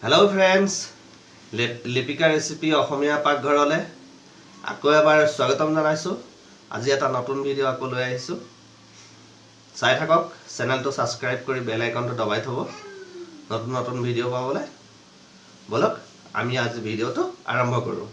Hello' friends, Lipika recipe অসমীয়া পাকঘৰলৈ আকৌ এবাৰ স্বাগতম জনাইছোঁ। আজি এটা নতুন ভিডিঅ' আকৌ লৈ আহিছোঁ। চাই থাকক, চেনেলটো ছাবস্ক্ৰাইব কৰি বেল আইকনটো দবাই থ'ব নতুন নতুন ভিডিঅ' পাবলৈ। ব'লক, আমি আজি ভিডিঅ'টো আৰম্ভ কৰোঁ।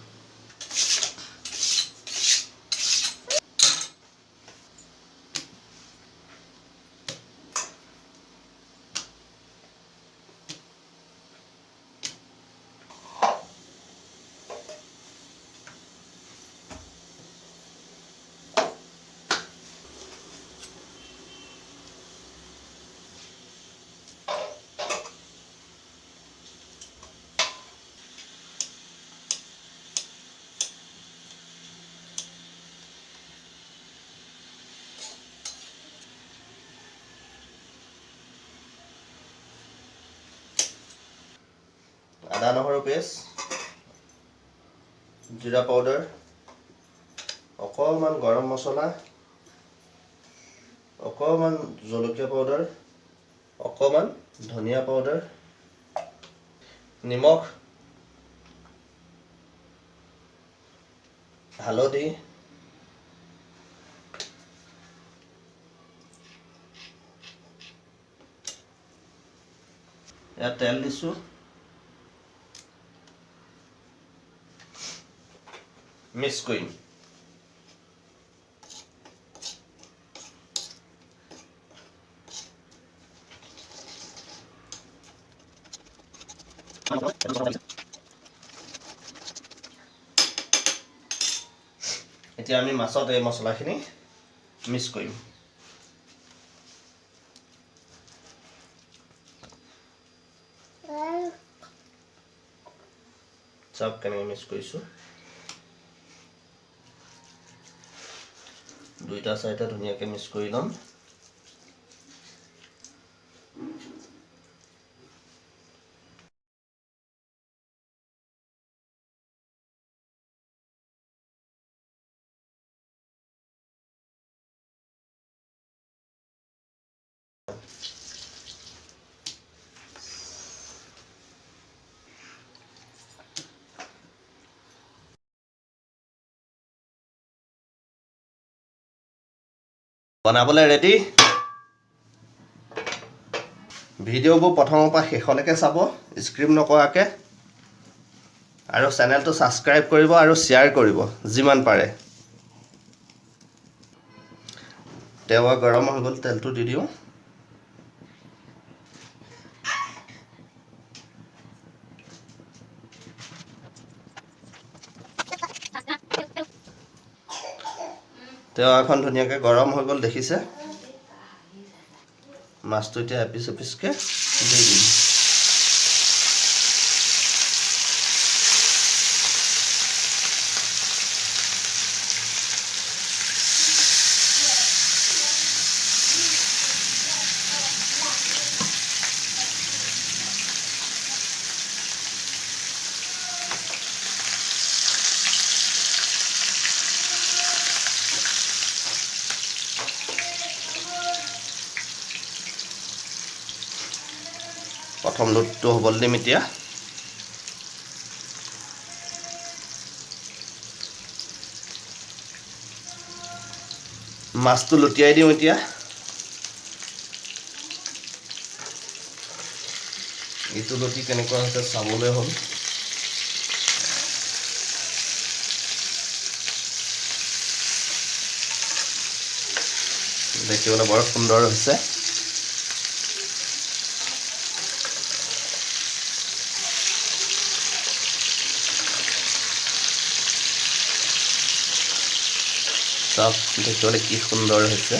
আদা নহৰু পেষ্ট, জিৰা পাউডাৰ, অকণমান গৰম মছলা, অকণমান জলকীয়া পাউডাৰ, অকণমান ধনিয়া পাউডাৰ, নিমখ, হালধি, ইয়াত তেল দিছোঁ। মিক্স কৰিম। এতিয়া আমি মাছত এই মছলাখিনি মিক্স কৰিম। চাওক কেনেকৈ মিক্স কৰিছোঁ। দুইটা চাৰিটা ধুনীয়াকৈ মিক্স কৰি ল'ম। বনাবলৈ ৰেডি। ভিডিঅ'বোৰ প্ৰথমৰ পৰা শেষলৈকে চাব স্কিপ নকৰাকৈ, আৰু চেনেলটো ছাবস্ক্ৰাইব কৰিব আৰু শ্বেয়াৰ কৰিব যিমান পাৰে। তেৱা গৰম হৈ গ'ল, তেলটো দি দিওঁ। তেৱাখন ধুনীয়াকৈ গৰম হৈ গ'ল, দেখিছে। মাছটো এতিয়া এপিচ এপিচকৈ দি দিম। প্ৰথম লোটটো হ'বলৈ দিম এতিয়া। মাছটো লুটিয়াই দিওঁ এতিয়া। এইটো লুটি কেনেকুৱা হৈছে চাবলৈ হ'ল। দেখিবলৈ বৰ সুন্দৰ হৈছে। চাওক দেখিবলৈ কি সুন্দৰ হৈছে।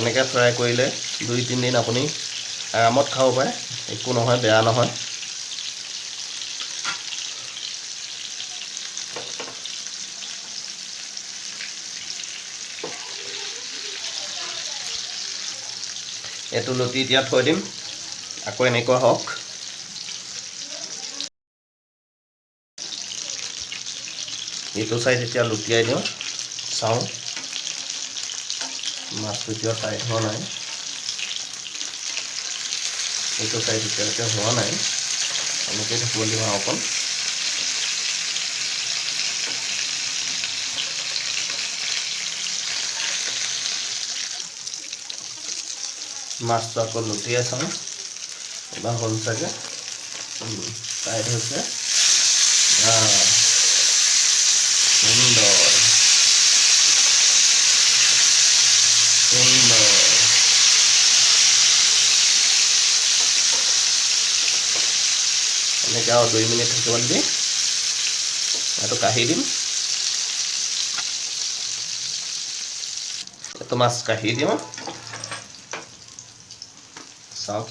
এনেকৈ ফ্ৰাই কৰিলে 2-3 দিন আপুনি আৰামত খাব পাৰে, একো নহয়, বেয়া নহয়। এইটো লুটি এতিয়া থৈ দিম, আকৌ এনেকুৱা হওক। এইটো চাইড এতিয়া লুটিয়াই দিওঁ, চাওঁ মাছটো এতিয়া টাইট হোৱা নাই। এইটো চাইড এতিয়ালৈকে হোৱা নাই, এনেকৈ থাকিব দিম আৰু অকণ। মাছটো আকৌ লুটিয়াই চাওঁ, এবাৰ হ'ল চাগে, টাইট হৈছে। সুন্দৰ সুন্দৰ। এনেকৈ আৰু 2 মিনিট থাকিব দি এইটো কাঢ়ি দিম। এইটো মাছ কাঢ়ি দিওঁ, চাওক।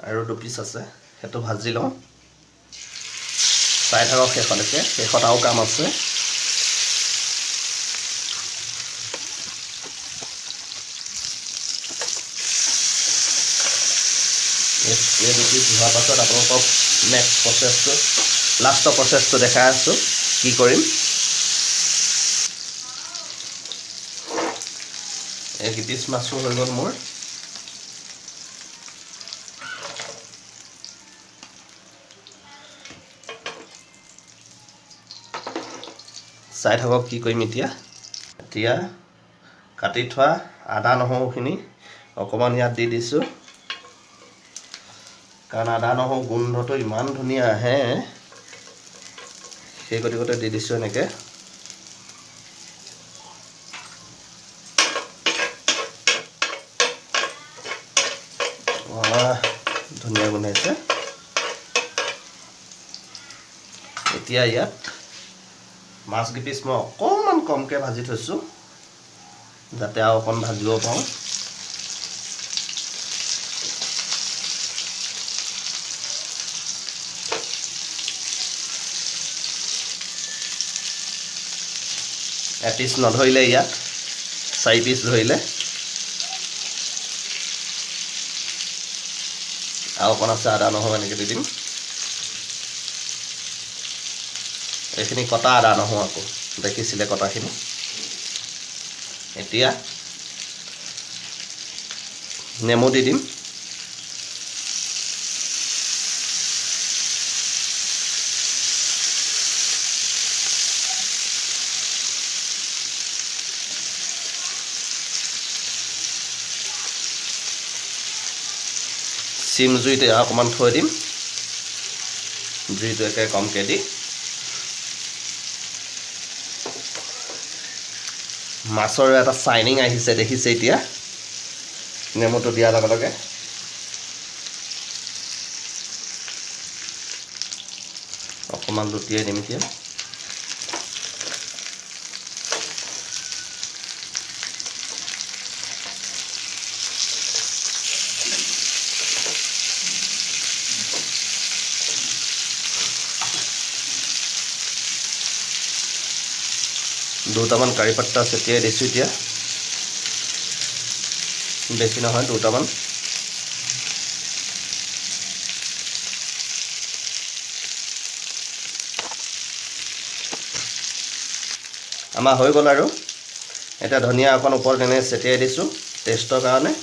আৰু 2 পিচ আছে, সেইটো ভাজি লওঁ। চাই থাকক শেষলৈকে, শেষত আৰু কাম আছে। এই 2 পিচ হোৱাৰ পাছত আপোনালোকক নেক্সট প্ৰচেছটো, লাষ্টৰ প্ৰচেছটো দেখাই আছোঁ কি কৰিম। এই পিচ মাছো হৈ গ'ল মোৰ। চাই থাকক কি কৰিম এতিয়া। এতিয়া কাটি থোৱা আদা নহৰুখিনি অকণমান ইয়াত দি দিছোঁ, কাৰণ আদা নহৰু গোন্ধটো ইমান ধুনীয়া আহে, সেই গতিকতে দি দিছোঁ এনেকৈ। ধুনীয়া গোন্ধাইছে। এতিয়া ইয়াত মাছ কেইপিচ মই অকণমান কমকৈ ভাজি থৈছোঁ, যাতে আৰু অকণ ভাজিব পাৰোঁ। এপিচ নধৰিলে ইয়াত, 4 পিচ ধৰিলে। আৰু অকণ আছে আদা নহৰু এনেকৈ দি দিম। এইখিনি কটা আদা নহৰু আকৌ দেখিছিলে কটাখিনি। এতিয়া নেমু দি দিম। চিম জুইত অকণমান থৈ দিম, জুইটো একে কমকৈ দি। মাছৰ এটা চাইনিং আহিছে, দেখিছে এতিয়া নেমুটো দিয়াৰ লগে লগে। অকণমান লুটিয়াই দিম এতিয়া। দুটামান কাৰি পাত্তা ছটিয়াই দিছোঁ এতিয়া, বেছি নহয় দুটামান। আমাৰ হৈ গ'ল আৰু। এতিয়া ধনিয়া অকণ ওপৰত এনে ছটিয়াই দিছোঁ টেষ্টৰ কাৰণে।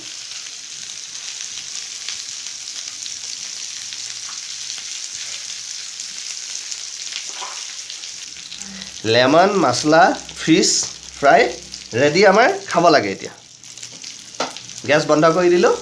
Lemon masala fish fry ready, আমাৰ খাব লাগে এতিয়া। গেছ বন্ধ কৰি দিলোঁ।